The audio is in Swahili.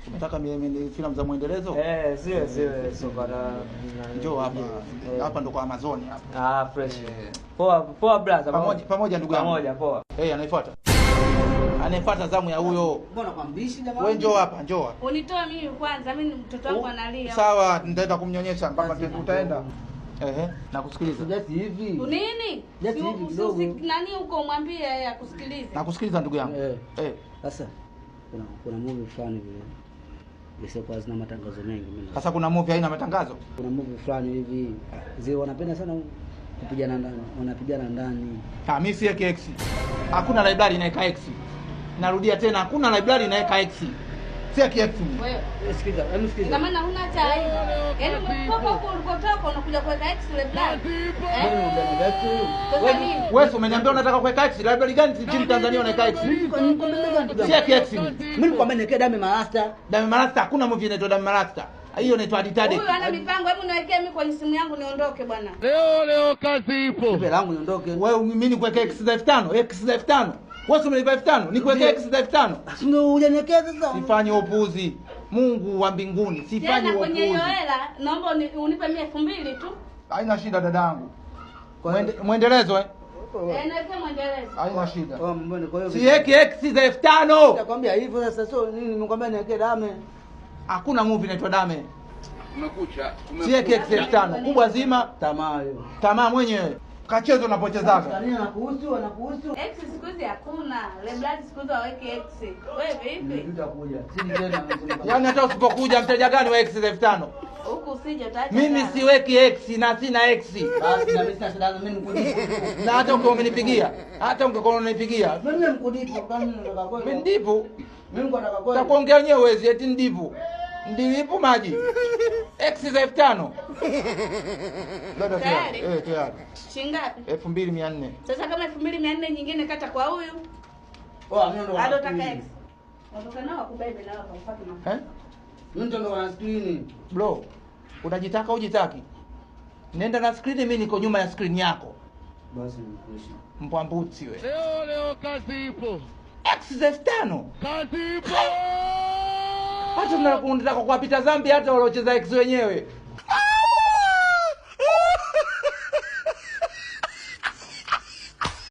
Unataka filamu za muendelezo? Ziwe so bana. Njoo hapa. Hapa ndo kwa Amazon hapa. Ah, fresh. Poa poa brother. Pamoja ndugu yangu. Pamoja poa. Anaifuata. Anaifuata zamu ya huyo. Mbona kwa mbishi jamani? Wewe njoo hapa, njoo hapa. Unitoe mimi kwanza, mimi mtoto wangu analia. Sawa, nitaenda kumnyonyesha mpaka utaenda. Nakusikiliza. Just hivi. Nini? Just hivi kidogo. Nani huko umwambie yeye akusikilize. Nakusikiliza ndugu yangu. Sasa kuna movie fulani vile. Isiyokuwa zina matangazo mengi mimi. Sasa kuna movie haina matangazo? Kuna movie fulani hivi. Zile wanapenda sana kupigana ndani, wanapigana ndani. Ah, mimi si X. Hakuna library inaweka X. Narudia tena, hakuna library inaweka X. Si X. Wewe sikiliza, hebu sikiliza. Kama na huna hata aibu. Yaani umetoka huko ulikotoka unakuja kuweka X library. Wewe umeniambia unataka kuweka X library gani nchini Tanzania unaweka X? Si X. Mimi nilikwambia niwekee Dame Marasta. Dame Marasta hakuna movie inaitwa Dame Marasta. Hiyo inaitwa Aditade. Huyu ana mipango, hebu niwekee mimi kwenye simu yangu niondoke bwana. Leo kazi ipo. Nipe langu niondoke. Wewe mimi nikuwekee X za 5000, X za 5000. Wewe umenipa 5000, nikuwekee X za 5000. Sio hujaniwekea sasa. Sifanye upuzi. Mungu wa mbinguni, sifanye upuzi. Kwenye hiyo hela naomba unipe mimi 2000 tu. Haina shida dadangu. Muendelezo Niwekee muendelezo. Haina shida. Kwa hiyo siweke X za 5000. Nitakwambia hivyo sasa, sio nini nimekwambia niwekee Dame. Hakuna movie inaitwa Dame. Umekucha. Siweke X 5000. Kubwa zima tamaa hiyo. Tamaa mwenyewe. Kachezo unapochezaga. Nani anakuhusu? Anakuhusu. X siku hizi hakuna. Library siku hizi waweke X. Wewe vipi? Utakuja. Sisi tena. Yaani hata usipokuja mteja gani wa X za 5000? Huku usije utaacha. Mimi siweki X na sina X. Basi na mimi sina shida, mimi nikudipo. Na hata ungekuwa umenipigia, hata ungekuwa unanipigia. Mimi nikudipo kama nataka kweli. Mimi ndipo. Mimi nataka kweli. Utakuongea wenyewe uwezi eti ndipo. Ndilipo maji. X za 5000. Dada tayari. Tayari. Shilingi ngapi? 2400. Sasa kama 2400 nyingine kata kwa huyu. Oh, mimi ndo anataka X. Ondoka nao akubebe na wao mpaka na. Mimi ndo na screen. Bro, unajitaka hujitaki? Nenda na screen, mimi niko nyuma ya screen yako. Basi nikuishi. Mpwambuti wewe. Leo kazi ipo. X za 5000. Kazi ipo. Hata tunataka kuwapita Zambia hata waliocheza X wenyewe.